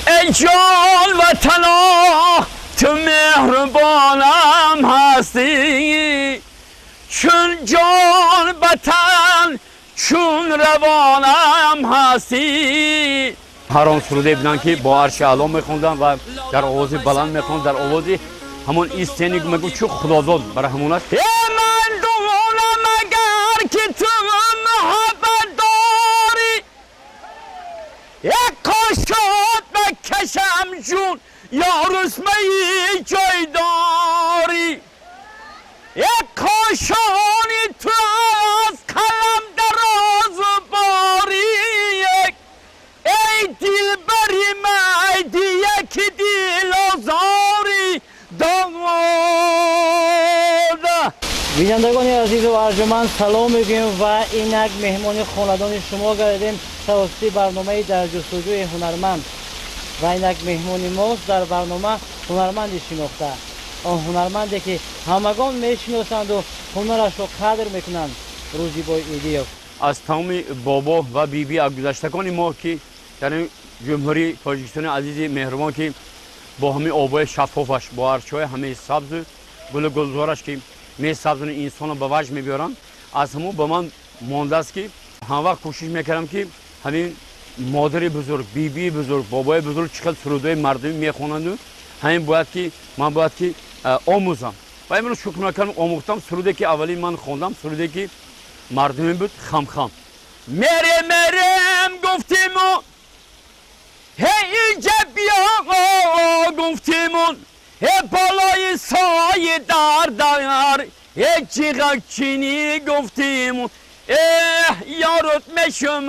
Эй ҷон ватано, ту меҳрубонам ҳастӣ, чун ҷон ба тан, чун равонам ҳастӣ. Ҳар он суруде буданд, ки бо арши аъло мехондам ва дар овози баланд мехонд, дар овози ҳамон истени мегӯ, чу худодод барои ҳамон аст. Э, ман донам, агар ки ту муҳаббат дорӣ, як қошот бакашам ҷун ё русмаи ҷой дорӣ, як кошони ту аз қалам дарозу борик. Эй дилбари майди, яки дилозорӣ дода. Бинандагони азизу арҷуманд, салом мегӯем ва инак меҳмони хонадони шумо гардидем тавассути барномаи «Дар ҷустуҷӯи ҳунарманд». Ва инак меҳмони мост дар барнома ҳунарманди шинохта, он ҳунарманде, ки ҳамагон мешиносанду ҳунарашро қадр мекунанд, Рӯзибой Идиев. Аз тамоми бобо ва биби, аз гузаштагони мо, ки дар ин Ҷумҳурии Тоҷикистони азизи меҳрубон, ки бо ҳамин обои шаффофаш, бо арчаҳои ҳамаи сабзу гулу гулзораш, ки месабзони, инсонро ба ваҷд мебиёранд, аз ҳамон ба ман мондааст, ки ҳамвақт кӯшиш мекардам, ки ҳамин модари бузург, бибии бузург, бобои бузург чӣ хел сурудҳои мардумӣ мехонанду, ҳамин бояд ки ман бояд ки омӯзам. Ва имрӯз шукр мекардам, омӯхтам. Суруде, ки аввалин ман хондам, суруде, ки мардумӣ буд, «Хамхам». Мерем, мерем гуфтиму, ҳе инҷа биё гуфтимун, ҳе болои сои дар дар, ҳе ҷиғак чинӣ гуфтимун, эҳ, ёрут мешум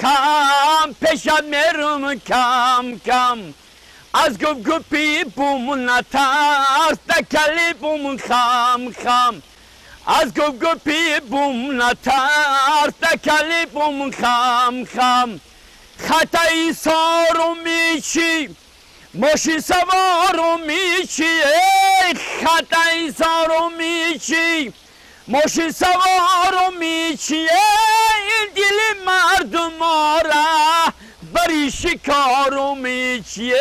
хам, пешат мерум кам кам, аз гупгупи бум натарс, дакали бум хам хам, аз гупгупи бум натарс, дакали бум хам хам, хатаи сору мичи, мошин савору мичи, эй, хатаи сору мичи, мошин савору мичи, эй, дили мардумора бари шикору мичи,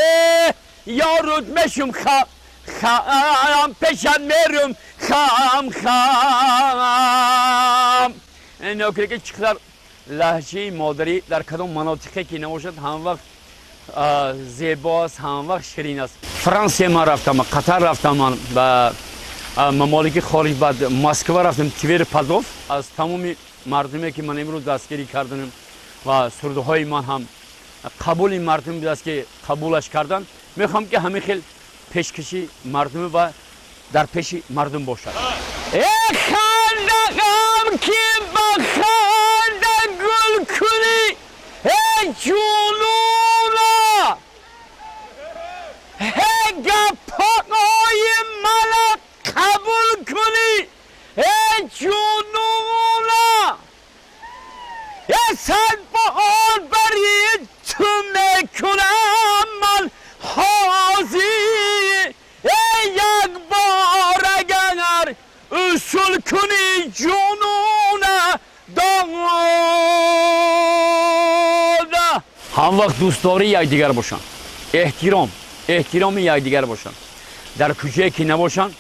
ёрут мешум хам хам, пешат мерум хам хам. Нокире, ки чӣ қадар лаҳҷаи модарӣ дар кадом манотиқе ки набошад, ҳамвақт зебо аст, ҳамвақт ширин аст. Франсия ман рафтам, Қатар рафтам, ман ба мамолики хориҷ, баъд Москва рафтам, Твер, Подольск. Аз тамоми мардуме, ки ман имрӯз дастгирӣ кардам ва сурудҳои ман ҳам қабули мардум будааст, ки қабулаш карданд, мехоҳам, ки ҳамин хел пешкаши мардуме ва дар пеши мардум бошад. Э, хандағам, ки ба ханда гул кунӣ, э ҷунуна, ҳе гапҳои мана қабул кунӣ, э ҷунуна, э сад бор бари ту мекунам ман ҳозир, э як бор агар усул кунӣ, ҷунуна дода. Ҳамвақт дӯстдории якдигар бошанд, эҳтиром, эҳтироми якдигар бошанд, дар кӯчае ки набошанд,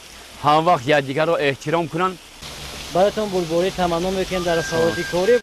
ҳамвақт якдигарро эҳтиром кунанд. Бароятон бурдборӣ таманно мекунем дар фаъолияти корӣ.